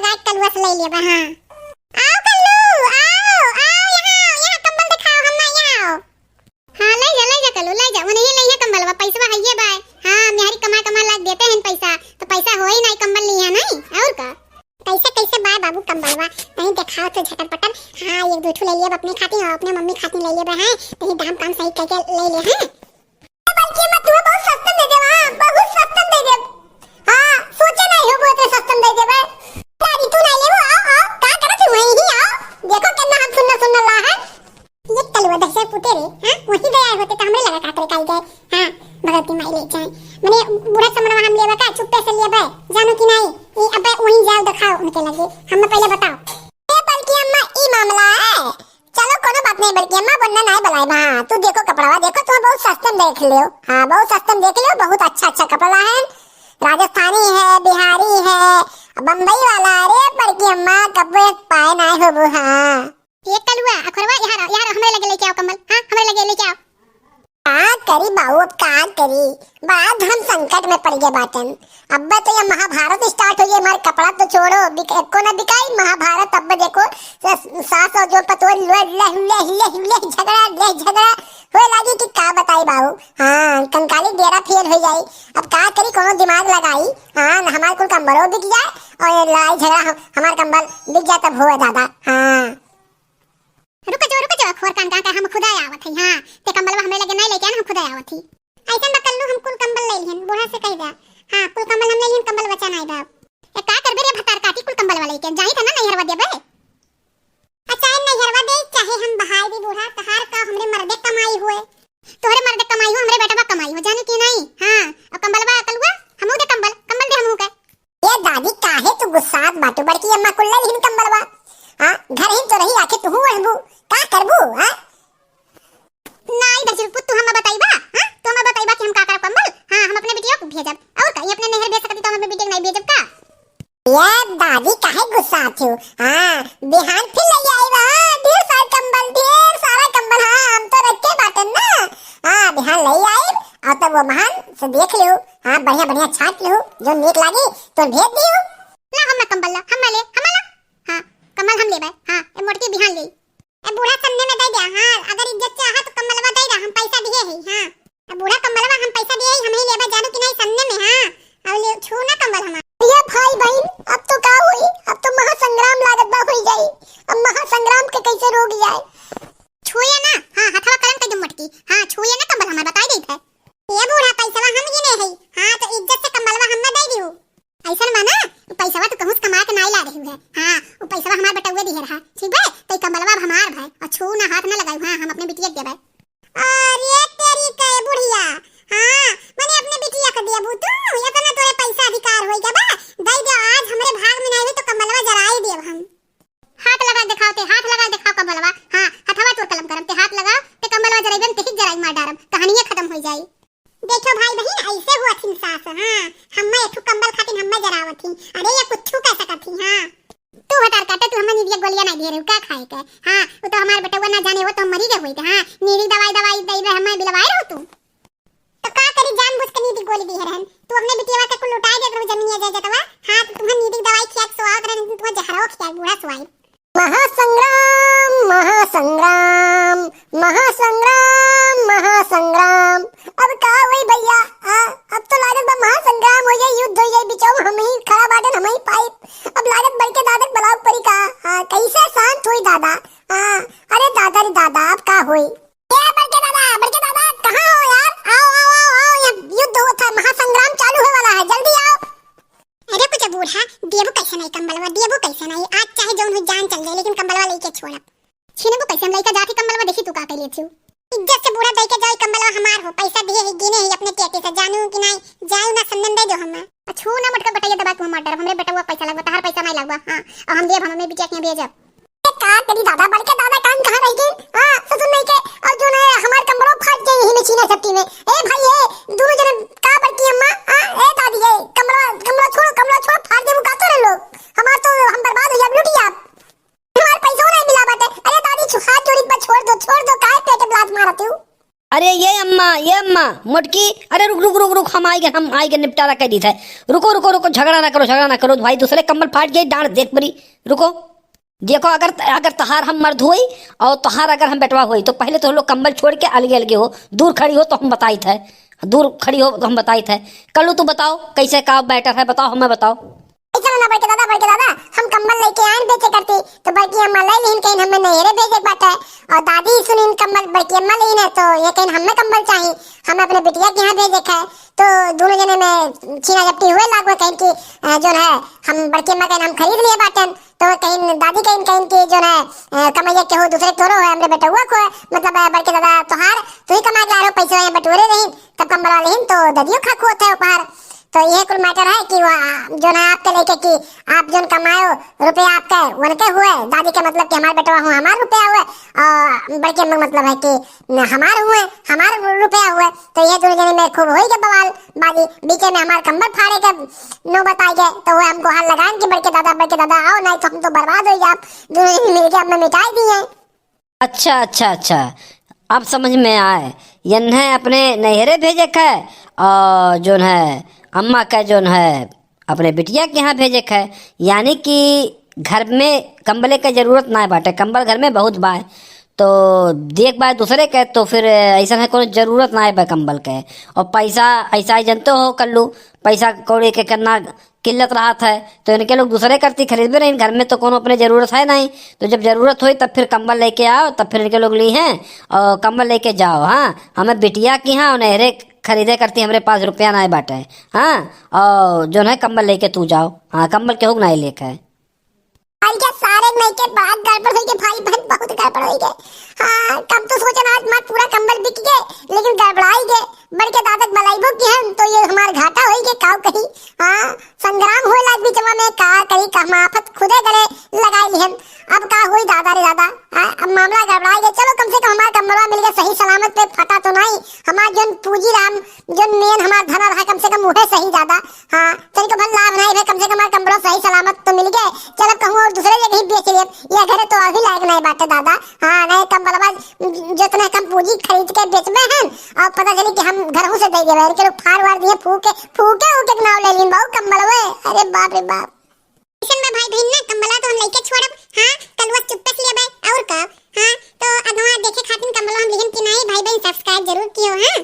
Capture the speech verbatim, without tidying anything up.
रात कलुआ से ले लेबा, हाँ। आओ कल्लू, आओ, आओ यहाँ, आओ, यहाँ कंबल दिखाओ, हम ना यहाँ आओ। हाँ, ले जा, ले जा कल्लू, ले जा, उन्हीं ले जा कंबलवा, पैसवा हइये बाय। हाँ, मेहरी कमा कमा लाग देते हैं पैसा, तो पैसा होई ना, कंबल लिया नहीं, और का? कैसे कैसे बाय बाबू कंबलवा, नहीं दिखाओ तो झटर पटर। हाँ, एक दो ठो ले लेब अपने खातिर और अपने मम्मी खातिर ले लेबा, हैं, तो ये दाम काम सही करके ले ले, हैं। बल्कि मैं तुम्हें बहुत सस्ते में दे देब, हाँ, बहुत सस्ते में दे देब। हाँ, सोचे नहीं हो, बहुत सस्ते में दे देब। दादी, तू नहीं लेबो, आओ, आओ, का करत हो वहीं ही, आओ। देखो कितना हम सुन्ना सुन्ना ला है। ये कलुआ दहिजर पूते रे, हाँ, वहीं दे आए होते तो हमरे लगा का करे काई जाए, हाँ, भगवती माई ले जाए। मने बूढ़ा समनवा हम लेबा का, चुप्पे से लेबा, जानो कि नहीं, ये अबे वहीं जाओ दिखाओ उनके लगे, हमें पहले बताओ। ए बल्कि अम्मा, ई मामला है, चलो, कोनो बात नहीं, बड़की अम्मा, वरना नहीं बुलाए बा। हाँ, तू देखो कपड़वा, देखो, तुम बहुत सस्ते में देख लियो। हाँ, बहुत सस्ते में देख लियो, बहुत अच्छा अच्छा कपड़ा है। राजस्थानी है, बिहारी है, बम्बई वाला। अरे बड़की अम्मा, कब्बो एक पाए नहीं होबो। हाँ। ये कलुआ, अखरवा, यहाँ रहो, यहाँ रहो, हमरे लगे लेके आओ कंबल। हाँ, हमरे लगे लेके आओ। का करी बाबू, अब का करी? बड़ा धन संकट में पड़ गए बाटन। अब्बे तो ये महाभारत start हो गई, हमारे कपड़ा तो छोड़ो, बिक-, एको ना बिकाई महाभारत। अब्बे देखो, स-, सास और जो पतोह ले, ले, ले, ले, ले झगड़ा, ले झगड़ा होए लागी कि का बताई बाबू। हाँ, कंकाली डेरा फेल हो जाई। अब का करी, कोनो दिमाग लगाई। हाँ, हमारे कुल कंबलो बिक जाए और ये लड़ाई झगड़ा हम, हमारे कंबल बिक जाए तब होए दादा। हाँ। रुक जो, रुक जो, खोर कान का, का हम खुदा आवत हई, हाँ, ते कंबलवा हमरे लगे नहीं लेके आन, हम खुदा आवत हई। ऐसन बा कल्लू, हम कुल कंबल ले लिहन, बूढ़ा से कह दे। हाँ, कुल कंबल हम ले लिहन, कंबल बचा नहीं बा। ए, का करबे रे भतार काटी, कुल कंबलवा लेके जाई था ना नैहरवा देबे। आ चाहे नैहरवा दे, चाहे हम बहाई दी बूढ़ा, तहार का हमरे मर्दे कमाई हुए। तोहरे मर्दे कमाई हो, हमरे बेटवा कमाई हो, जाने की नहीं? हाँ, और कंबलवा कलुआ, हमू दे कंबल, कंबल दे हमू के। ए दादी, काहे तू गुस्सात बाटू? बड़की अम्मा कुल ले लिहिन कंबलवा। हाँ, घर ही तो रही, आखिर तू ओढ़बू, का करबू? हाँ, नाई दर्जी पुत, तू हमें बताइबा? हाँ, तू हमें बताइबा कि हम का करब कंबल? हाँ, हम अपने बिटिया को भेजब। और का, ये अपने नैहर भेज सकती तो हम अपने बिटिया को नहीं भेजब का? ए दादी, काहे गुस्सात हो? हाँ, बिहान फिर ले आइबा, हाँ, ढेर सारा कंबल, ढेर सारा कंबल, हाँ, हम तो रखे बाटन ना। हाँ, बिहान ले आइब, और तब वो महान से देख लियो। हाँ, बढ़िया बढ़िया छाट लियो, जो नीक लागी तो भेज दियो। ला हम ना कंबल ला, हम ना ले, हम ला। हाँ, कंबल हम लेबे। हाँ, ए मोटकी बिहान ले। ए बूढ़ा सन्ने में दे दे। हाँ, अगर इज्जत चाहा तो कंबलवा दे दे, हम पैसा दिए ही। हाँ, ए बूढ़ा कंबलवा हम पैसा दिए ही, हम ही लेबे, जानू कि नहीं, सन्ने में। हाँ, अब ले छू ना कंबल हमार। ये भाई बहन, अब तो का होई, अब तो महासंग्राम लागत बा होई जाई। अब महासंग्राम के कैसे रोक जाए? छुए ना, हाँ, हथवा करम कर दे मोटकी। हाँ, छुए ना कंबल हमार, बताई देत है। ये बूढ़ा पैसवा हम गिने है। हाँ, तो इज्जत से कंबलवा हम ना दे दियो। ऐसन बा ना, उ पैसवा तू कहूँ से कमा के नाई ला रही है। हाँ, उ पैसवा हमार बेटउए दिहे रहा, ठीक बा? तो ई कंबलवा अब हमार भाई, और छू ना, हाथ ना लगाऊ। हाँ, हम अपने बिटिया के देबे। अरे तेरी कहे बुढ़िया, हाँ, मने अपने बिटिया के देबू तू? इतना तोरे पैसा अधिकार होई गया बा? दे दे, आज हमरे भाग में नाई हुई तो कंबलवा जराई देब हम। हाथ लगा दिखाओ ते, हाथ लगा दिखाओ कंबलवा। हाँ, हथवा तोर कलम करम ते, हाथ लगा ते कंबलवा जराइबन ते ही जराई मार डारम, कहानियाँ खत्म हो जाई। देखो भाई बहिन, ऐसे हुआ थी सास, हाँ, हम्मे एक ठो कंबल खातिर हम्मे जरावत थी। अरे ये कुछ कह सकत थी, हाँ। तू भतार काटे, तू हम्मे नींद के गोलियां नहीं दे रहे हो, का खाए के? हाँ, वो तो हमार बेटवा ना जाने, वो तो मरी गए हुई थे, हाँ, नींद दवाई, दवाई दे रहे, हम्मे बिलवाए रहो तू। तो का करी, जानबूझ के नींद गोली दी रहन, तू अपने बिटिया के कुल लुटाए देत रहू जमीन या जायदादवा, हाँ, तो तुम्हें नींद दवाई खिया के सोआवत रहन, तुम्हें जहरवा खिया के बूढ़ा सोआई। महासंग्राम, महासंग्राम, महासंग्राम, महासंग्राम। अब का होई भैया? आ, अब तो लागत बा महासंग्राम हो जाई, युद्ध हो जाई, बिचाऊ हम ही खड़ा बाटन, हम ही पाइप। अब लागत बड़के दादा के बुलाव पड़ी का? आ, कैसे शांत होई दादा? आ, अरे दादा रे दादा, अब का होई? ए बड़के दादा, बड़के दादा, कहाँ हो यार? आओ, आओ, आओ, आओ, यहाँ युद्ध होत है, महासंग्राम चालू होए वाला है, जल्दी आओ। अरे कुछ बूढ़ा, देबू कैसे नहीं कंबलवा, देबू कैसे नहीं? आज चाहे जौन हो जान चल जाए, लेकिन कंबलवा लेके छोड़ब। छीनबू कैसे? हम लइका जात ही कंबलवा, देखी तू का कैले थियू। इज्जत से बूढ़ा दे के जाओ, कंबलवा हमार हो, पैसा दिए ही, गिने ही अपने टेटी से, जानू कि नहीं, जाऊ ना सन्नन दे दो हमें। आ छू ना मोटका गोटैया दबा के हमार डरब, हमरे बेटवा पैसा लगवा, तहार पैसा नहीं लगवा, हाँ, और हम देब, हम हमें बिटिया के यहाँ भेजब। ए, का करी दादा, बड़के दादा कान कहाँ रह गए? हाँ, ससुर नहीं के, और जो ना हमार कंबलो फाट जाए यही में छीना छपटी में। ए भाई, ए, दोनों जने का बड़की अम्मा, हाँ, ए दादी, ए, कंबलो, कंबलो छोड़ो, कंबलो छोड़ो, फाड़ देबू का तोरे लोग? हमार तो, हम बर्बाद हो जाब, लूटी आप। हमार पैसो नहीं मिला बाटे। अरे दादी, छु-, हाथ जोड़ी पर छोड़ दो, छोड़ दो, काहे पेटे ब्लात मारत हो? अरे ये अम्मा, ये अम्मा, हाँ, मोटकी, अरे रुक, रुक, रुक, रुक, हम आइगे, हम आइगे, निपटारा कइ दीत है। रुको, रुको, रुको, झगड़ा ना करो, झगड़ा ना करो, भाई, दूसरे कम्बल फाट गए, डांट देख परी। रुको, देखो, अगर, अगर तहार हम मर्द होई और तहार अगर हम बेटवा होई, तो पहले तो हम लोग कम्बल छोड़ के अलगे अलगे हो, दूर खड़ी हो तो हम बताइत है, दूर खड़ी हो तो हम बताइत है। कल्लू, तू बताओ, कैसे का matter है, बताओ, हमें बताओ। ए, चलो ना बड़के दादा, बड़के दादा, हम कम्बल लेके आएन बेचे करती, तो बड़की अम्मा ले लीन, कहिन हमें नैहरे भेजे के बाटे, और दादी सुनिन कम्बल बड़की अम्मा लीन है, तो ये कहिन हमें कम्बल चाही, हमें अपने बिटिया के यहाँ भेजे के है। तो दोनों जने में छीना झपटी हुए लागो, कहिन कि, अ, जो है, हम बड़की अम्मा कहिन हम खरीद लिए बाटन, तो कहिन दादी कहिन, कहिन कि जो है, अ, कमैया के हो, दूसरे के थोड़ो है, हमरे बेटउआ को है, मतलब, अ, बड़के दादा तोहार, तू ही कमा के ला रहो, पैसे यहाँ बटोरे रही, तब कम्बल वाले ही तो ददियो खा खोत है उपहार। तो यह कुल matter है कि वो, जो ना आपके लेके कि आप जो कमायो रुपया आपके, उनके हुए, दादी के मतलब कि हमार बेटवा हुए, हमार रुपया हुए, और बड़के अम्मा के मतलब है कि न हमार हुए, हमार रुपया हुए। तो ये दोनों जने में खूब होई के बवाल बाजी, बीचे में हमार कम्बल फाड़े के नौबत आ गए। तो वो हमको हाथ लगाएं कि बड़के दादा, बड़के दादा आओ, नहीं तो हम तो बर्बाद हो जाए, दोनों जने मिलके हमें मिटाई दिए। अच्छा, अच्छा, अच्छा, अब समझ में आए। यन्हे अपने नैहरे भेजे के है और जोन है अम्मा के जोन है अपने बिटिया के यहाँ भेजे के है, यानी कि घर में कम्बले के जरूरत ना बाटे, कम्बल घर में बहुत बाय। तो देख बाय दूसरे के, तो फिर ऐसा है कोनो जरूरत ना बा कम्बल के। और पैसा ऐसा ही जानते हो कल्लू, पैसा कौड़ी के करना किल्लत रहत है, तो इनके लोग दूसरे करती खरीदबे नहीं, घर में तो कोनो अपने जरूरत है नहीं। तो जब जरूरत होई तब फिर कम्बल लेके आओ, तब फिर इनके लोग ली हैं और कम्बल लेके जाओ। हाँ, हमें बिटिया की हाँ नैहरे खरीदे करती, हमरे पास रुपया नहीं बाटे। हाँ, और जो है कम्बल लेके तू जाओ। हाँ, कम्बल केहू नहीं लेके है। आज के सारे नहीं के बात गड़बड़ होई के भाई बहन, बहुत गड़बड़ होई के। हाँ, कब तो सोचन आज मार पूरा कम्बल बिक गए, लेकिन गड़बड़ाई गए। बड़के दादा के बलाइबो की हम तो ये हमार घाटा होई के काव कही। हाँ, संग्राम होए लाग बिचवा में, का करी, का हम आफत खुदे गले लगाई लिहन। अब का होई दादा रे दादा, हाँ, अब मामला गड़बड़ाई गए। चलो कम से कम हमार कम्बलवा मिल गए सही सलामत पे, फटा तो नहीं। हमार जौन पूंजी रहा, जौन मेन हमार धन रहा, कम से कम उहे सही दादा। हाँ, तनिको भल लाभ नहीं भे, कम से कम हमार कम्बलवा सही सलामत तो मिल गए। चलो कहूँ और दूसरे जगह ही बेच लेब, ये घरे तो अभी लायक नहीं बाटे दादा। हाँ, नहीं कम्बलवा जितना कम पूंजी खरीद के बेचबे हैं, और पता चली कि हम घरहू से दे देबे, इनके लोग फाड़ वाड़ दिए, फूके, फूके उके के नाव ले लीन बाबू कम्बलवे। अरे बाप रे बाप। ऐसन में भाई बहन ना कम्बलवा तो हम लेके छोड़ब। हाँ, कलुआ चुप्पे से लेबे, और का। हाँ, तो अगवा देखे खातिर कम्बलवा हम लिहन कि नहीं, भाई बहन subscribe जरूर कियो, हाँ।